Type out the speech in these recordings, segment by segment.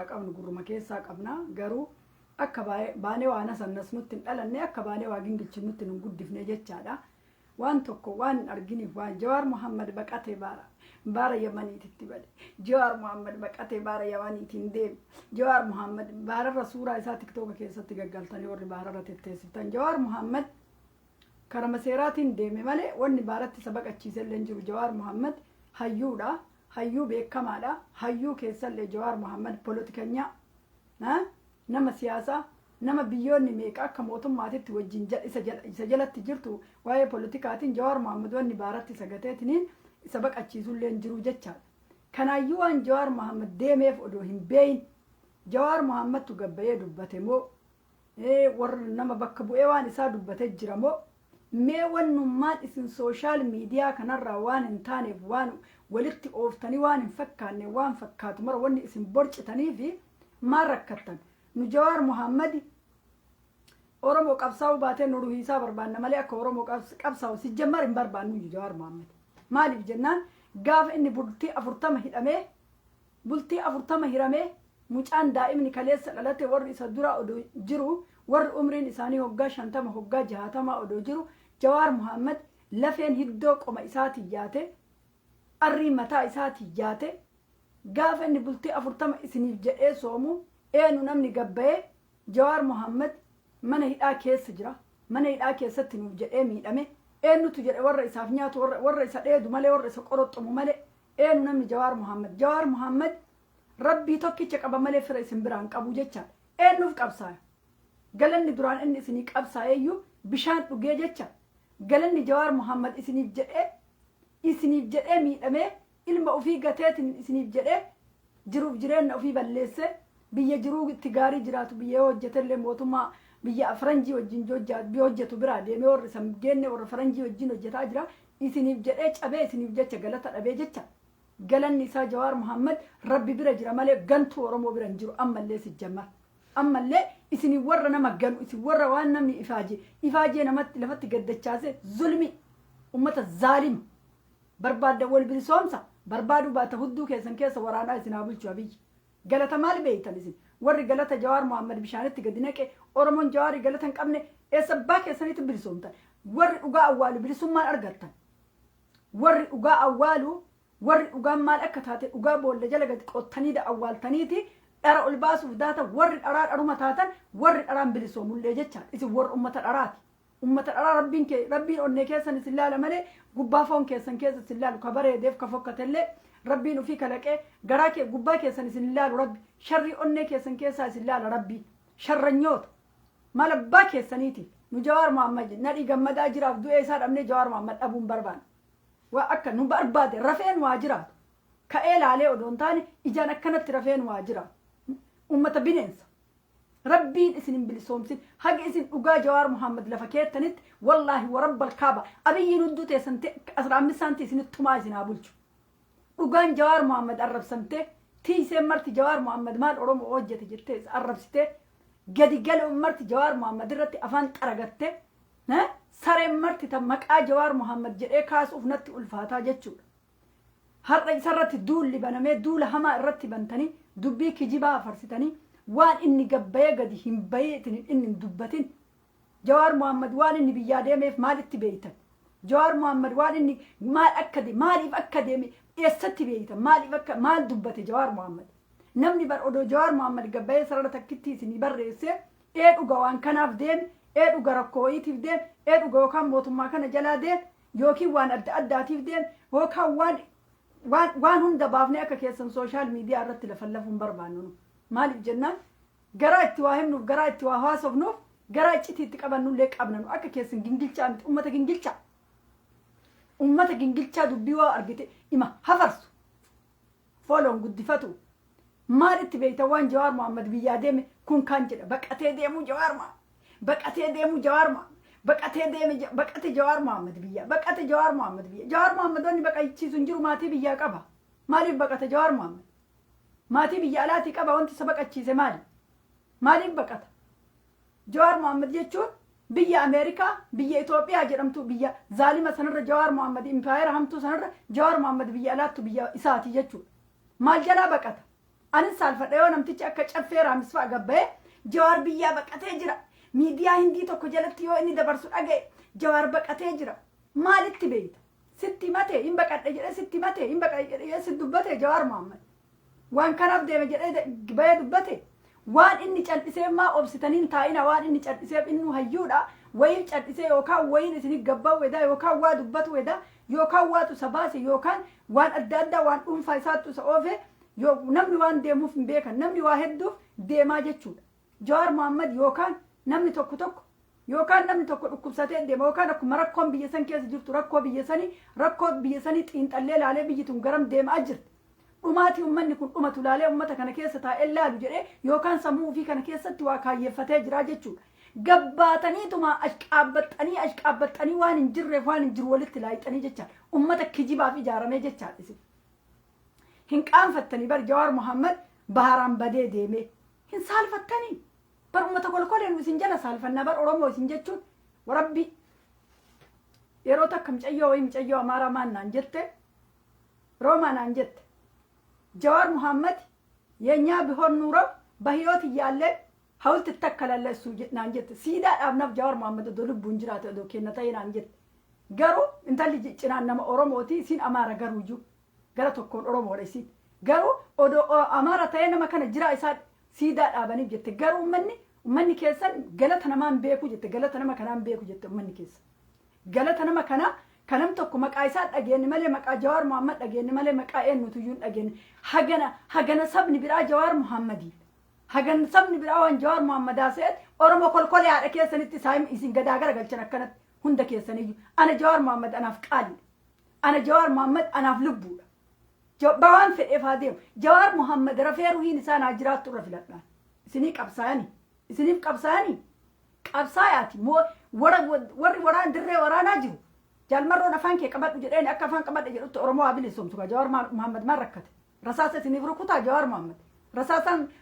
Qabnu gurruma keessaa qabna. Garuu akka baanee waan hasannas nutti hin dhalanne, akka baanee waa gingilchin nutti hin guddifne jechaadha. Waan tokko waan hin arginiif waan Jawaar Muhammad baqatee baara Yamaniititti bade. Jawaar Muhammad baqatee baara Yamaniitiin deeme. Jawaar Muhammad baararra suuraa isaa TikToka keessatti gaggaltanii warri baararra tetteessiftan. Jawaar Muhammad karama seeraatiin deeme malee wanni baaratti isa baqachiise illee hin jiru. Jawaar Muhammad hayyuudha. Hayyuu beekamaadha. Hayyuu keessallee Jawaar Muhammad polotikanyaa, nama siyaasaa, nama biyyoonni meeqa akka mootummaatitti wajjin isa jalatti jirtu waa'ee polotikaatiin. Jawaar Muhammad wanni baaratti isa gateetiniin isa baqachiisullee hin jiru jechaadha. Kanaayyuu waan Jawaar Muhammad deemeef odoo hin beeyin, Jawaar Muhammadtu gabbayee dubbate moo, warra nama bakka bu'ee waan isaa dubbatee jira moo, mee wannummaan isin social media kanarraa waan hin taaneef waan walitti ooftanii, waan hin fakkaanne waan fakkaatu mara wanni isin borcitanii fi maal rakkattan? Nu Jawaar Muhammad Oromoo qabsaa'uu baatee nu ruhiisaa barbaanna malee akka Oromoo qabsaa'u si jammar hin barbaannu. Jawaar Muhammad maaliif jennaan, gaafa inni bultii 40 hidhamee, bultii 40 hiramee, mucaan daa'imni kaleessa dhalate warri isa dura odoo jiru, warri umriin isaanii hoggaa 50, hoggaa 60 odoo jiru, Jawaar Muhammad lafeen hiddoo qoma isaatiin yaate, arrii mataa isaatiin yaate, gaafa inni bultii 40 isiniif jedhee soomu, eenu namni gabbayee Jawaar Muhammad mana hidhaa keessa jira, mana hidhaa keessatti nuuf jedhee miidhame, eenyutu jedhe? Warra isaaf nyaatu, warra isa dheedu malee, warra isa qoroxxomu malee, eenu namni Jawaar Muhammad? Jawaar Muhammad Rabbii tokkicha qaba malee fira isin biraan qabu jechaadha. Eenyuuf qabsaaya? Galanni duraan inni isinii qabsaa'eeyyuu bishaan dhugee jecha. Galanni Jawaar Muhammad isiniif jedhee miidhamee, ilma ofii gateetiin isiniif jedhee jiruuf jireenya ofii balleessee, biyya jiruu itti gaarii jiraatu, biyya yoo hojjetellee mootummaa biyya faranjii wajjin hojjetu biraa deemee, warri isa geenne warra faranjii wajjin hojjetaa jira. Isiniif jedhee cabee, isiniif jecha galata dhabee jecha. Galanni isaa Jawaar Muhammad Rabbi bira jira malee gantuu Oromoo bira hin jiru. Ammallee sijjammar ammallee isin warra nama ganu, isin warra waan namni ifaajee ifaajee namatti lafatti gaddachaase, zulmi ummata zaalima barbaadda. Wal bilisoomsa barbaaduu baata, hudduu keessan keessa waraanaa isin haa bulchu Abiyyi. Galata maal beeytan isin warri galata Jawaar Muhammad bishaanitti gadi naqe? Oromoon Jawaarii galata hin qabne eessa abbaa keessanitti bilisoomtan? Warri dhugaa awwaalu bilisummaan argattan? Warri dhugaa awwaalu, warri dhugaan maal akka taate dhugaa boolla jala gadi qottanii da awwaaltaniiti dhara ol baasuuf daata, warri dharaa dharuma taatan, warri dharaan bilisoomullee jecha. Isin warra ummata dharaati, ummata dharaa. Rabbiin kee, Rabbiin onnee keessan isin laala malee gubbaa foon keessan keessa isin laalu. Ka bareedeef ka fokkatellee Rabbiin ofii kalaqee garaa kee gubbaa keessan isin laalu. Rabbi sharrii onnee keessan keessaa isin laala. Rabbiin sharranyoota maal abbaa keessaniitiif? Nu Jawaar Muhammad Nadhii Gammadaa jiraaf du'ee isaa dhabnee Jawaar Muhammad dhabuun barbaanna. Waa akka nu barbaade rafeen waa jiraatu. Ka'ee laalee odoo hin taane ijaan akkanatti rafeen waa jiraatu. Ummata bineensa. Rabbiin isin hin bilisoomsin. Haga isin dhugaa Jawaar Muhammad lafa keettanitti, wallaahi warabbal kaaba, Abiyyiin hudduu teessan 15 saantii isinitti tumaa isin haa bulchu. Dhugaan Jawaar Muhammad arrabsamtee, tiiseen marti Jawaar Muhammad maal Oromoo hojjete jettee arrabsitee, gadi galoon marti Jawaar Muhammad irratti afaan xaragattee, sareen marti tan maqaa Jawaar Muhammad jedhee kaasuuf natti ulfaataa jechuudha. Har'a isarratti duulli banamee, duula hamaa irratti bantanii, dubbii kijibaa afarsitanii, waan inni gabbayee gadi hin bayeetiin inni hin dubbatin. Jawaar Muhammad waan inni biyyaa deemeef maalitti beeytan? Jawaar Muhammad waan inni maal akka maaliif akka deeme eessatti beeytan? Maaliif akka maal dubbate Jawaar Muhammad? Namni bar odoo Jawaar Muhammad gabbayee sarara takkitti isinii barreessee, ee dhuga waan kanaaf deeme, ee dhuga rakkoo wayiitiif deeme, ee dhuga yookaan mootummaa kana jalaa deeme yookiin waan adda addaatiif deeme yookaan waan hunda baafnee akka keessan social media irratti lafan lafuun barbaannu nu. Maaliif jennaan, garaa itti waa himnuuf, garaa itti waa haasofnuuf, garaa iccitii itti qabannullee qabna. Nu akka keessan gingilchaa miti. Ummata gingilchaa, ummata gingilchaa dubbii waa argite ima hafarsu fooloon guddifatu. Maalitti beeyta waan Jawaar Muhammad biyyaa deeme? Kun kan jedha baqatee deemuu Jawaar Muhammad, baqatee deemuu Jawaar Muhammad, baqatee deeme, baqate Jawaar Muhammad biyyaa baqate, Jawaar Muhammad biyya. Jawaar Muhammad wanni baqachiisu hin jiru. Maatii biyyaa qaba. Maaliif baqata Jawaar Muhammad? Maatii biyya alaatii qaba. Wanti isa baqachiise maali? Maaliif baqata Jawaar Muhammad? Jechuun biyya Ameerikaa, biyya Itoophiyaa jedhamtu, biyya zaalima sanarra Jawaar Muhammad, impaayera hamtuu sanarra Jawaar Muhammad biyya alaattu biyya isaati jechuudha. Maal jalaa baqata? Anis saalfadha yoo namtichi akka Caffee Raamis fa'a gabba'ee Jawaar biyyaa baqatee jira. Miidiyaa Hindii tokko jalatti yoo inni dabarsu dhaga'e, Jawaar baqatee jira. Maalitti beeyta? Sitti himate hin baqadhe jedhee, sitti himate hin baqadhe jedhee si dubbate Jawaar Muhammad? Waan kanaaf deeme jedhee bahee dubbate? Waan inni cal'isee maa obsitanii hin taa'ina? Waan inni cal'iseef innuu hayyuudha. Wayiif cal'isee yookaan wayiin isinif gabba'u wedaa, yookaan waa dubbatu wedaa, yookaan waatu isa baase, yookaan waan adda addaa waan dhuunfaa isaattu isa oofe. Namni waan deemuuf hin beekan, namni waa hedduuf deemaa jechuudha. Jawaar Muhammad yookaan namni tokko tokko, yookaan namni tokko dhukkubsatee deema, yookaan akkuma rakkoon biyya san keessa jirtu, rakkoo biyya sanii xiinxallee laalee, biyyi tun garam deemaa jirti, dhumaatii ummanni kun dhumatu laalee, ummata kana keessa taa'ee laalu jedhee, yookaan sammuu ofii kana keessatti waa kaayyeeffatee jira jechuudha. Gabbaataniituma ashqaabbaxxanii ashqaabbaxxanii waan hin jirreef waan hin jiru walitti laayixanii jechaadha. Ummata kijibaaf ijaaramee jechaadha isin. Hin qaanfattanii bar? Jawaar Muhammad baharaan badee deemee hin saalfattanii? Bar ummata kolkoleen isin jala saalfannaa bar. Oromoo isin jechuun warabbi yeroo takka mucayyoo wayii, mucayyoo Amaaraa, maan naan jette, Roomaa naan jette, "Jawaar Muhammad የኛ ቢሆን ኑሮ በህይወት እያለ ሐውልት ይተከላል ለእሱ" naan jette. Siidaa dhaabnaaf Jawaar Muhammad odoo lubbuun jiraate, odoo kenna ta'e naan jette. Garuu intalli cinaan nama Oromooti, isiin Amaara, garuu iyyuu gara tokkoon Oromoodha isiin. Garuu odoo Amaara ta'ee nama kana jira isaa siidaa dhaabaniif jette. Garuu ummanni keessan galata namaan beeku jette, galata nama kanaan beeku jette ummanni keessan. Galata nama kanaa kanam tokko maqaa isaa dhageenye malee, maqaa Jawaar Muhammad dhageenye malee, maqaa eenyutu iyyuu hin dhageenye. Hagana sabni biraa Jawaar Muhammadiin. Hagan sabni biraa waan Jawaar Muhammad haasa'eet Oromoo kolkolee haadha keessanitti isaa isin gadaa gara galchan akkanatti hunda keessaniyyuu. Ana Jawaar Muhammad anaaf qaaliidha. Ana Jawaar Muhammad anaaf lubbuudha. Bawaan fedheef haa deemu. Jawaar Muhammad rafee ruhiin isaa naa jiraattu irra filadhaan. Isinii qabsaa'anii. Isiniif qabsaa'anii. Qabsaayaati. Warri waraan dirree waraanaa jiru. Jaalmarroon afaan kee qabadhu jedheen, akka afaan qabadhe jedhutti Oromoo haa bilisoomsu. Jawaar Muhammad maal rakkate? Rasaasa isiniif rukutaa Jawaar Muhammad?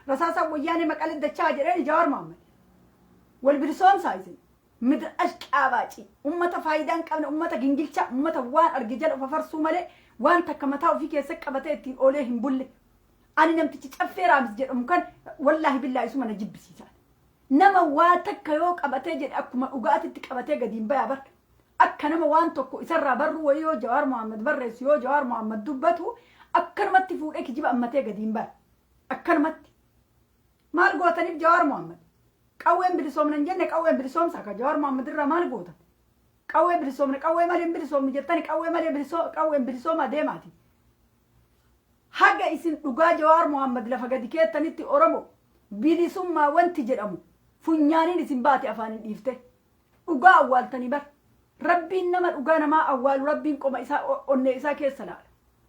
Rasaasaan Wayyaanee Maqalee dachaa jedheen Jawaar Muhammad? Wal bilisoomsaa isin. Midra ashqaabaaci. Ummata faayidaa hin qabne, ummata gingilcha, ummata waan arge jala of afarsuu malee waan takka mataa ofii keessa qabatee ittiin oolee hin bulle. Ani namtichi Caffee Raamis jedhamu kan wallaahi billaahi isuma na jibbisiisa. Nama waa takka yoo qabatee jedhe akkuma dhugaatitti qabatee gadi hin bayaa bar. Akka nama waan tokko isarraa barruu wayii yoo Jawaar Muhammad barreessu, yoo Jawaar Muhammad dubbatu, akkanumatti fuudhee kijiba ammatee gadi hin baya. Akkanumatti. Maal gootaniif Jawaar Muhammad? Qawween bilisoomna hin jenne, qawween bilisoomsa akka Jawaar Muhammad irraa maal gootan? Qawwee bilisoomna, qawwee malee hin bilisoomnu jettani, qawwee malee bilisoo qawween bilisooma deemaati. Haga isin dhugaa Jawaar Muhammad lafa gadi keettanitti Oromoo bilisummaa wanti jedhamu funyaaniin isin baate afaaniin dhiifte. Dhugaa awwaaltanii bar. Rabbiin nama dhugaa namaa awwaalu Rabbiin qoma isaa onnee isaa keessa laala.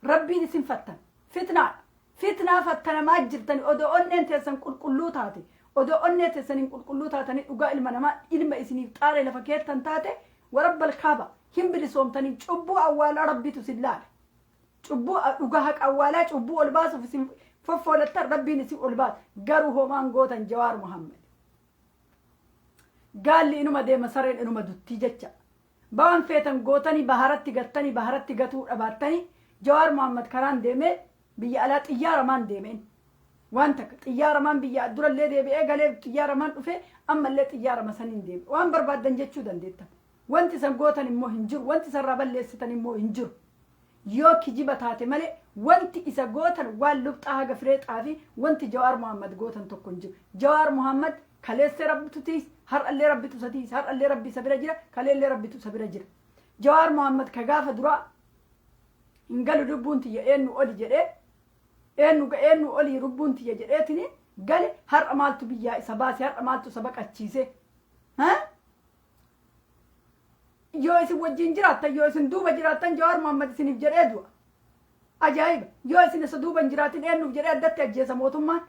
Rabbiin isin fattan. Fitnaadha. Fitnaa fattanamaa jirtani. Odoo onneen teessan qulqulluu taate, odoo onnee teessaniin qulqulluu taatanii dhugaa ilma namaa ilma isiniif xaaree lafa keettan taate, warabbal kaaba hin bilisoomtanii. Cubbuu awwaalaa Rabbitu isin laala. Cubbuu dhugaa haqa awwaalaa cubbuu ol baasuuf isin foffoolattan, Rabbiin isin ol baasa. Garuu homaan gootan Jawaar Muhammad. Gaalli inuma deema, sareen inuma duttii jecha. Ba'aan feetan gootanii baharatti gattanii, baharatti gatuu dhabaattanii, Jawaar Muhammad karaan deemee biyya alaa xiyyaaramaan deemeen. Waan takka xiyyaaramaan biyya durallee deebi'ee galee, xiyyaaramaan dhufee, ammallee xiyyaarama saniin deeme. Waan barbaaddan jechuu dandeettan. Wanti isan gootan immoo hin jiru. Wanti isarraa balleessitan immoo hin jiru. Yoo kijiba taate malee wanti isa gootan waan lubxaa haga firee xaafii wanti Jawaar Muhammad gootan tokko hin jiru. Jawaar Muhammad kaleessee Rabbitu tiis, har'allee Rabbitu isa tiis, har'allee Rabbi isa bira jira, kaleellee Rabbitu isa bira jira. Jawaar Muhammad ka gaafa duraa hin galu lubbuun tiyya eenyu oli jedhee, eenyu eenyu olii lubbuun tiyya jedheetini gale, har'a maaltu biyyaa isa baase? Har'a maaltu isa baqachiise? Yoo isin wajjin jiraattan, yoo isin duuba jiraattan, Jawaar Muhammad isiniif jedhee du'a. Ajaa'iba! Yoo isin isa duuba hin jiraatin, eenyuuf jedhee addatti ajjeesa mootummaan?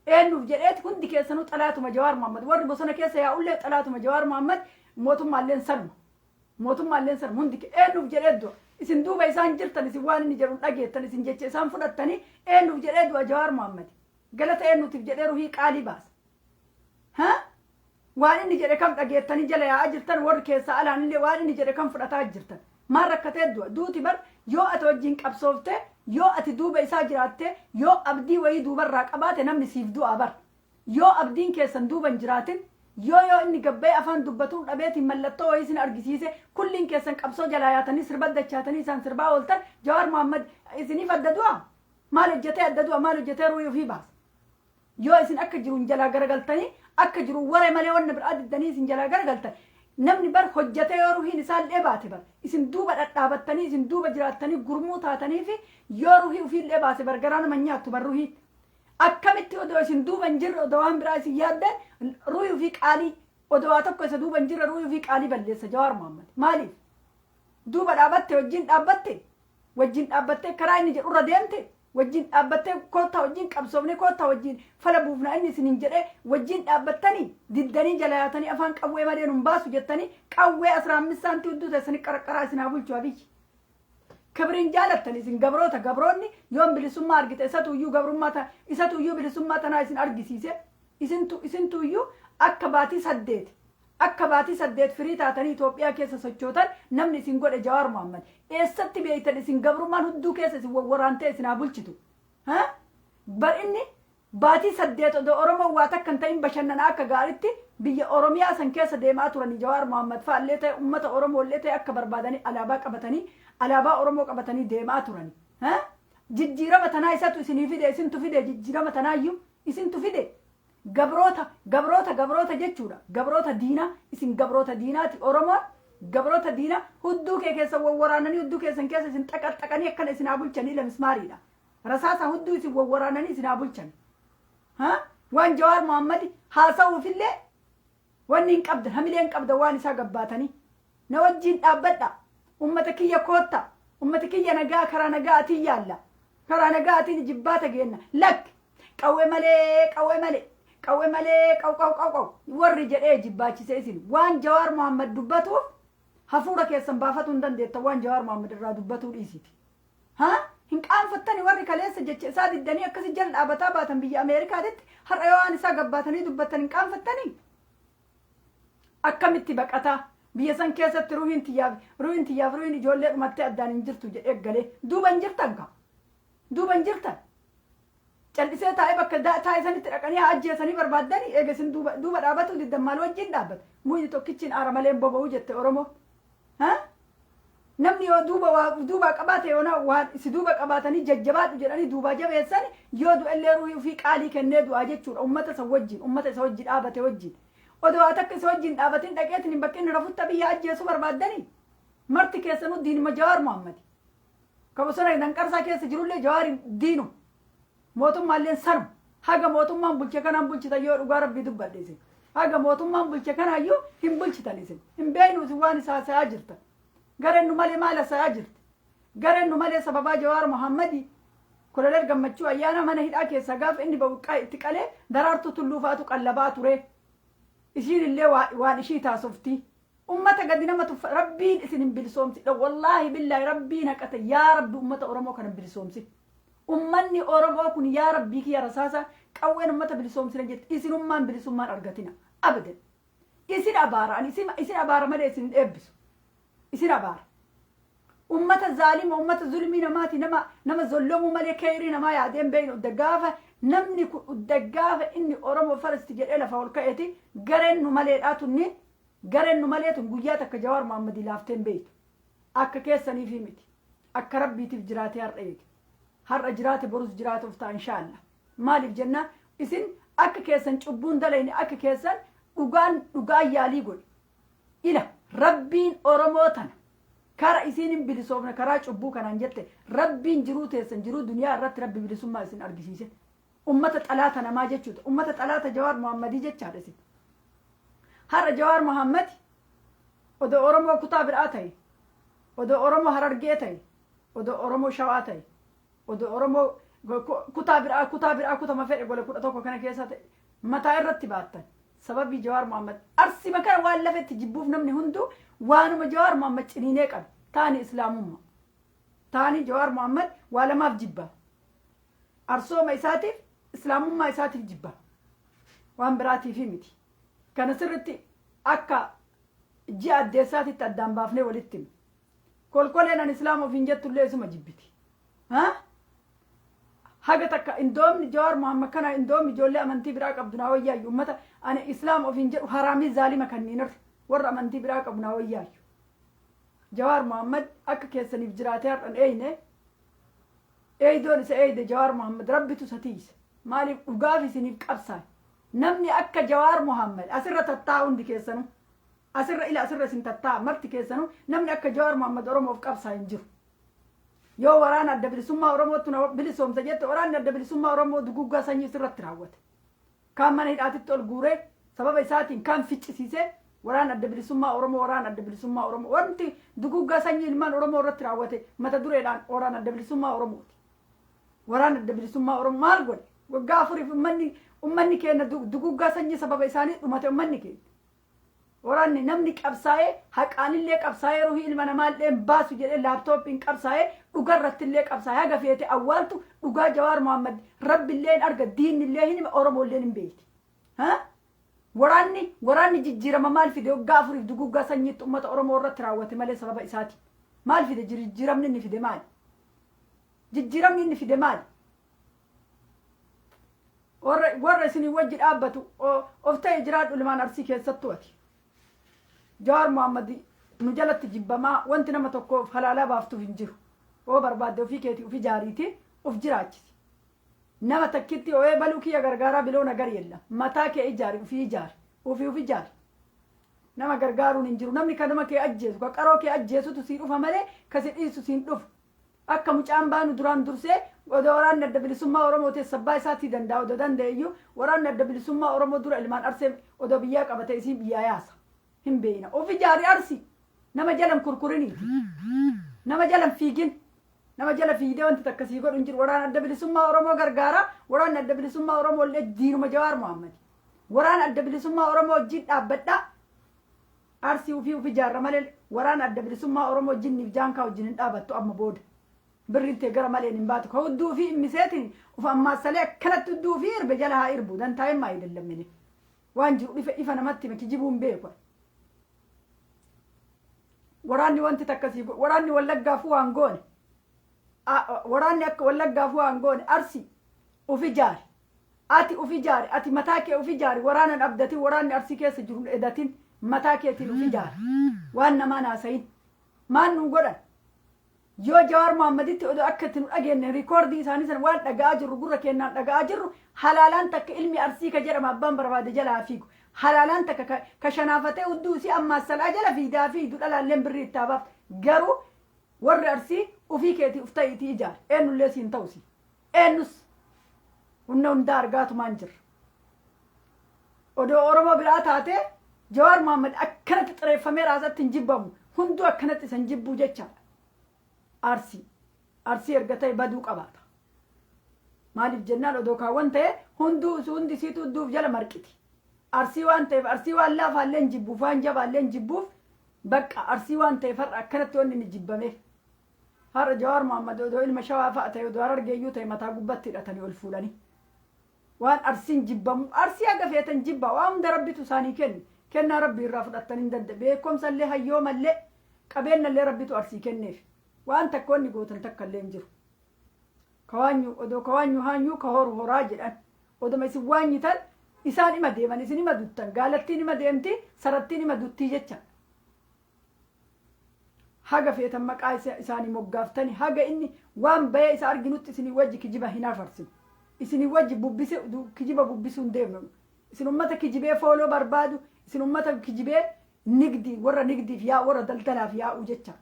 Eenyuuf jedheeti? Hundi keessanuu xalaatuma Jawaar Muhammad. Warri bosona keessa yaa'ullee xalaatuma Jawaar Muhammad, mootummaalleen sanuma. Mootummaalleen sanuma. Hundi eenyuuf jedhee du'a? Isin duuba isaan jirtan, isin waan inni jedhu dhageettan, isin jecha isaan fudhattanii, eenyuuf jedhee du'a Jawaar Muhammad? Galata eenyuutiif jedhee ruhii qaalii baasa? Ha? Waan inni jedhe kam dhageettanii jala yaa'aa jirtan? Warri keessaa alaanillee waan inni jedhe kam fudhataa jirtan? Maal rakkatee du'a? Duuti bar yoo ati wajjin qabsooftee Yoo ati duuba isaa jiraatte, yoo abdii wayii duubarraa qabaate, namni siif du'aa bar. Yoo abdiin keessan duuba hin jiraatin, yoo inni gabbee afaan dubbatuun dhabeetiin mallattoo wayii isin argisiise, kulliin keessan qabsoo jalaa yaatanii sirba dachaatanii isaan sirbaa ooltan, Jawaar Mohammad isiniif adda du'a? Maal hojjetee adda du'a? Maal hojjetee ruuyi ofii baasa? Yoo isin akka jiruun jalaa garagaltanii, akka jiru waree malee wanna biraa diddanii isin jalaa garagaltan, namni bar hojjetee yoo ruhiin isaallee baate bar isin duuba dhadhaabattanii, isin duuba jiraattanii, gurmuu taatanii fi yoo ruhii ofiillee baase bar garaa nama nyaattu bar ruhiin. Akkamitti odoo isin duuba hin jirre, odoo waan biraa isin yaaddan, ruhii ofii qaalii, odoo waa tokko isa duuba hin jirre, ruhii ofii qaalii balleessa Jawaar Mohammad? Maaliif duuba dhaabatte? Wajjin dhaabbatte, wajjin dhaabbattee karaa inni jedhurra deemte, wajjin dhaabbattee koottaa wajjin qabsoofne, koottaa wajjin fala buufna inni isiniin jedhee wajjin dhaabbattanii, diddanii jala yaatanii afaan qawwee malee nun baasu jettanii qawwee 15 saantii hudduu teessanii qaraqqaraa isin haa bulchu Abiyyi. Kibriin jaalattan isin gabroota. Gabroonni yoon bilisummaa argite, isatu iyyuu gabrummaa, isatu iyyuu bilisummaa tanaa isin argisiise. Isintu iyyuu akka baatii 8 firii taatanii Itoophiyaa keessa sochootan namni isin godhe Jawaar Mohammad. Eessatti beeytan isin gabrummaan hudduu keessa isin wawwaraantee isin haa bulchitu? Bar inni baatii 8 odoo Oromoo waa takka hin ta'in bashannanaa akka gaariitti biyya Oromiyaa san keessa deemaa turanii, Jawaar Mohammad fa'allee ta'e, uummata Oromoo illee ta'e, akka barbaadanii alaabaa qabatanii, alaabaa Oromoo qabatanii deemaa turanii. Jijjiirama tanaa isatu isinii fide? Isintu fide? Jijjiirama tanaayyuu isintu fide? Gabroota, gabroota, gabroota jechuudha. Gabroota diinaa, isin gabroota diinaati. Oromoon gabroota diinaa hudduu kee keessa wawwaraananii, hudduu keessan keessa isin xaqaxaqanii akkana isin haa bulchanii. Lamismaariidha. Rasaasa hudduu isin wawwaraananii isin haa bulchan. Waan Jawaar Mohammad haasa'uufillee wanni hin qabdan, hamilee hin qabdan waan isaa gabbaatanii. Na wajjiin dhaabbadha. Ummata kiyya kootta. Ummata kiyya nagaa, karaa nagaatiin yaalla. Karaa nagaatiin jibbaata geenna. Lakki, qawwee malee, qawwee malee, qawwee malee, qaw qaw qaw qaw warri jedhee jibbaachise isin. Waan Jawaar Mohammad dubbatuuf hafuura keessan baafatuu hin dandeettan, waan Jawaar Mohammad irraa dubbatuu dhiisiti. Haa? Hin qaanfattani warri kaleessa jecha isaa diddanii akkasi jala dhaabataa baatan biyya Ameerikaatitti, har'a yoo waan isaa gabbaatanii dubbattan hin qaanfattanii? Akkamitti baqataa biyya san keessatti ruhiin tiyyaaf ruhiin ijoollee dhumattee addaan hin jirtu jedhee galee duuba hin jirtan ka? Duuba hin jirtan. Callisee taa'ee bakka taa'e sanitti dhaqanii haa ajjeesanii barbaaddanii. Eega isin duuba dhaabatu diddan, maal wajjin dhaabbata? Muyni tokkichiin aara malee hin boba'u jette Oromoo. Namni yoo duuba waa duubaa qabaate, yoona waan si duuba qabaatanii jajjabaadhu jedhanii duubaa jabeessan, yoo du'ellee ruhii ofii qaalii kennee du'aa jechuudha ummata isa wajjin, ummata isa wajji dhaabate wajjin. Odoo haa takka isa wajjin dhaabatin dhaqeetiin hin bakka inni rafutti biyya ajjeesuu barbaaddanii, marti keessanuu diinuma Jawaar Mohammadi. Ka bosona danqarsaa keessa jirullee Jawaar diinu, mootummaalleen sanuma. Haga mootummaan bulche kanaan bulchitan, yoo dhugaa Rabbii dubbadhe, isin haga mootummaan bulche kanaayyuu hin bulchitan. Isin hin beeynu. Isin waan isaa haasa'aa jirtan, gareen nu malee maal haasa'aa jirti? Gareen nu malee sababaa Jawaar Mohammadi Koloneel Gammachuu Ayyaana mana hidhaa keessaa gaafa inni ba'u itti qalee Daraartuu Tulluu fa'atu qallabaa ture. Ishiin illee waan ishii taasofti. Ummata gadi nama tuffa, Rabbiin isin hin bilisoomsi. Wallaahi billaahi, Rabbiin haqate. Yaa Rabbi, ummata Oromoo kana bilisoomsi. Ummanni Oromoo kun, yaa Rabbii kiyya, rasaasa qawween ummata bilisoomsina jetti, isinummaan bilisummaan argatina abadan. Isin abaara, ani isin abaara malee isin hin eebbisu. Isin abaara. Ummata zaalima, ummata zulmii namaati, nama zollomuu malee keeyrii namaa yaadeen beeynu. Udda gaafa namni kun, udda gaafa inni Oromoo first jedhee lafa ol ka'eeti, gareen nu maleedhaa tunni, gareen nu malee tun guyyaa takka Jawaar Mohammadii laafteen beeytu. Akka keessaniifi miti. Akka Rabbiitiif jiraatee har'a eege. Har'a jiraate, borus jiraatuuf ta'a, inshaallah. Maaliif jennaan, isin akka keessan cubbuun dalayne, akka keessan dhugaan dhugaan yaalii godhe. Ila Rabbiin Oromoo tana kara isiin hin bilisoofne, karaa cubbuu kanaan jette, Rabbiin jiruu teessan, jiruu duniyaa irratti Rabbi bilisummaa isin argisiise. Ummata xalaata namaa jechuudha. Ummata xalaata Jawaar Mohammadii jechaadha isin. Har'a Jawaar Mohammad odoo Oromoo kutaa biraa ta'e, odoo Oromoo Harargee ta'e, odoo Oromoo Shawaa ta'e, odoo Oromoo kutaa biraa kutama fedhe gola 11 kana keessa ta'e, mataa irratti baattan. Sababii Jawaar Mohammad Arsima kana waan lafetti jibbuuf, namni hunduu waanuma Jawaar Mohammad ciniinee qabe. Taani islaamummaa. Taani Jawaar Mohammad waa lamaaf jibba. Arsooma isaatiif, islaamummaa isaatiif jibba. Waan biraatiifi miti. Kana sirritti akka ji'a addeessaatitti addaan baafnee walitti hima. Kolkoleen an islaama ofiin jettullee isuma jibbiti. Haga takka indoomni Jawaar Muhammad kana indoomni ijoollee amantii biraa qabdu naa wayyaayyu. Ummata ani islaam ofiin jedhu haraamii zaalima kanniinirra warra amantii biraa qabu naa wayyaayyu. Jawaar Muhammad akka keessaniif jiraatee har'an eeyne, eeydoon isa eeyde. Jawaar Muhammad rabbitu isa tiise. Maaliif? Dhugaaf isiniif qabsaa'e. Namni akka Jawaar Muhammad asirra tattaa, hundi keessanuu asirra ila asirra isin tattaa marti keessanuu, namni akka Jawaar Muhammad Oromoof qabsaa'e hin jiru. Yoo waraana Adda Bilisummaa Oromootti na bilisoomsa jette, waraanni Adda Bilisummaa Oromoo duguggaa sanyii sirratti raawwate. Kaan mana hidhaatitti ol guuree sababa isaatiin kaan ficcisiisee, waraana Adda Bilisummaa Oromoo, waraana Adda Bilisummaa Oromoo, wanti duguggaa sanyii ilmaan Oromoo irratti raawwate mata dureedhaan waraana Adda Bilisummaa Oromooti. Waraana Adda Bilisummaa Oromoo maal godhe? Waggaa 4f ummanni keenya duguggaa sanyii sababa isaanii dhumate ummanni keenya. Waraanni namni qabsaa'ee haqaanillee qabsaa'ee ruhii ilma namaallee baasu jedhee laaptooppiin qabsaa'ee dhugarrattillee qabsaa'ee haga feete awwaaltu, dhugaa Jawaar Mohammad rabbillee hin arga, diinillee hin hima, Oromoollee hin beekti. Waraanni jijjiirama maal fide? Waggaa 4f duguggaa sanyiitti uummata Oromoo irratti raawwate malee sababa isaati. Maal fide? Jijjiiramni inni fide maali? Jijjiiramni inni fide maali? Warra isinii wajji dhaabbatu of ta'e jiraadhu. Ilmaan Arsii keessattuu ati. Jawaar Mohammad nu jalatti jibbamaa, wanti nama tokkoof halaalaa baaftuuf hin jiru. Yoo barbaadde ofii keetii ofii jaariiti of jiraachisi. Nama takkitti ooyee baluu kiyya gargaaraa biloo nagar yella. Mataa kee ijaari, ofii ijaari. Ofii of ijaari. Nama gargaaruun hin jiru. Namni kan nama kee ajjeesu, ka qaroo kee ajjeesutu sii dhufa malee ka si dhiisu siin dhufu. Akka mucaan baanu duraan dursee odoo waraanni Adda Bilisummaa Oromoo teessabbaa isaatii danda'a, odoo danda'e iyyuu, waraanni Adda Bilisummaa Oromoo dura ilmaan Arsee odoo biyyaa qabate isii biyyaa yaasa. Hin beeyna. Of ijaari Arsii. Nama jalan kurkuriniiti. Nama jalan fiigin. Nama jala fiigdee wanti takka sii godhu hin jiru. Waraana Adda Bilisummaa Oromoo gargaara. Waraanni Adda Bilisummaa Oromoo illee diinuma Jawaar Mohammad. Waraana Adda Bilisummaa Oromoo wajjin dhaabbadhaa. Arsii ufii uf ijaarra malee waraana Adda Bilisummaa Oromoo jinniif jaankaa wajjin hin dhaabattu amma booda. Birriin tee gara maleen hin baatu. Ka hudduu ofii immiseetiin uf ammaassalee akkanatti hudduu ofii irbe jala haa irbu. Dantaa'een maa idallammine. Waan jiru ifa ifa namatti hima, kijibuu hin beeku. Waraanni wanti takkasii waraanni Wallaggaafuu waan goone. Waraanni akka Wallaggaafuu waan goone. Arsii uf ijaari. Ati uf ijaari. Ati mataa kee uf ijaari. Waraanan abdatin, waraanni Arsii keessa jiru edatin, mataa keetiin uf ijaari. Waan namaan haasayin. Maal nuu godhan? Yoo Jawaar Mohammaditti odoo akka itti nu dhageenye riikoordii isaanii sana waan dhaga'aa jirru, gurra keenyaan dhaga'aa jirru, halaalaan takka ilmi Arsii ka jedhama abbaan barbaade jala haa fiigu. Halaalaan takka ka shanaafatee hudduu isii ammaassalaa jala fiidaa fiidu, dhalaalleen birrii itti haa baaftu. Garuu warri Arsii ufii keetii uf ta'iitii ijaari. Eenyullee siin ta'u si. Eenyus humna hundaa argaatumaan jirra. Odoo Oromoo biraa taatee Jawaar Mohammad akkanatti xireeffamee raasatti hin jibbamu. Hunduu akkanatti isan jibbuu jechaadha. Arsii. Arsii erga ta'e baduu qabaata. Maaliif jennaan, odoo kaawwan ta'e hunduu hundi isiitu hudduuf jala marqiti. Arsii waan ta'eef, Arsii waan laafaallee hin jibbuuf, waan jabaallee hin jibbuuf, bakka Arsii waan ta'eef har'a akkanatti wanni inni jibbameef. Har'a Jawaar Mohammad odoo ilma Shawaa fa'a ta'e, odoo Harargeeyyuu ta'e, mataa gubbatti hidhatanii ol fuudhanii. Waan Arsiin jibbamu, Arsii haga feetan jibba, waan hunda rabbitu isaanii kenne. Kennaa rabbii irraa fudhattanii hin danda'e. Beekumsallee, hayyoomallee, qabeenyallee rabbitu Arsii kenneef. Waan takka wanni gootan takka illee hin jiru. Kawaanyu odoo kawaanyu haanyuu ka horu horaa jedhan. Odoma isin waanyitan isaan ima deeman, isin ima duttan, gaalattiin ima deemti, sarattiin ima duttii jecha. Haga feetan maqaa isaanii moggaaftani, haga inni waan bahee isa arginutti isinii wajji kijiba hin hafarsinu. Isinii wajji bubbise kijiba bubbisuu hin deemnu. Isin ummata kijibee follow barbaadu, isin ummata kijibee nigdii, warra nigdiif yaa warra daldalaaf yaa'u jechaadha.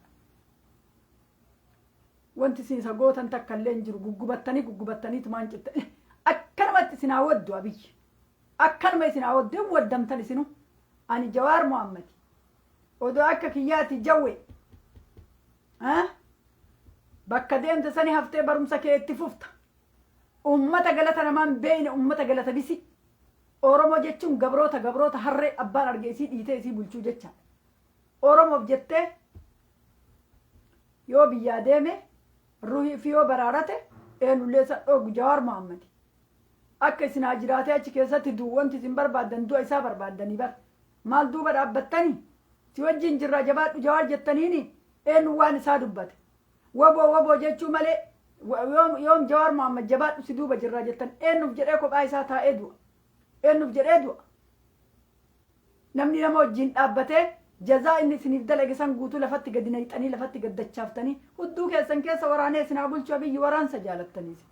Wanti isin isa gootan takka illee hin jiru. Guggubattanii guggubattaniitumaan citta. Akkanumatti isin haa waddu Abiyyi. Akkanuma isin haa waddu, hin waddamtan isinu. Ani Jawaar Mohammad. Odoo akka kiyyaati jawwe. Bakka deemte sani haftee barumsa kee itti fufta. Ummata galata namaan beeyne, ummata galata bisi. Oromoo jechuun gabroota, gabroota harree abbaan arge isii dhiitee isii bulchuu jechaadha. Oromoof jettee yoo biyyaa deeme, ruhii fi yoo baraarate, eenyullee isa dhoogu Jawaar Mohammad. Akka isin haa jiraatee achi keessatti du'u wanti isin barbaaddan du'a isaa barbaaddanii bar. Maal duuba dhaabbattanii? Si wajjin jirraa, jabaadhu Jawaar jettaniini, eenyu waan isaa dubbate? Waboo waboo jechuu malee. Yoom Jawaar Mohaammed jabaadhu, si duuba jirraa jettan? Eenyuuf jedhee kophaa isaa taa'ee du'a? Eenyuuf jedhee du'a? Namni nama wajjin dhaabbatee jazaa inni isiniif dalage san guutuu lafatti gadi nayxanii, lafatti gaddachaaftanii, hudduu keessan keessa waraanee isin haa bulchu Abiyyi. Waraansa jaalattaniis.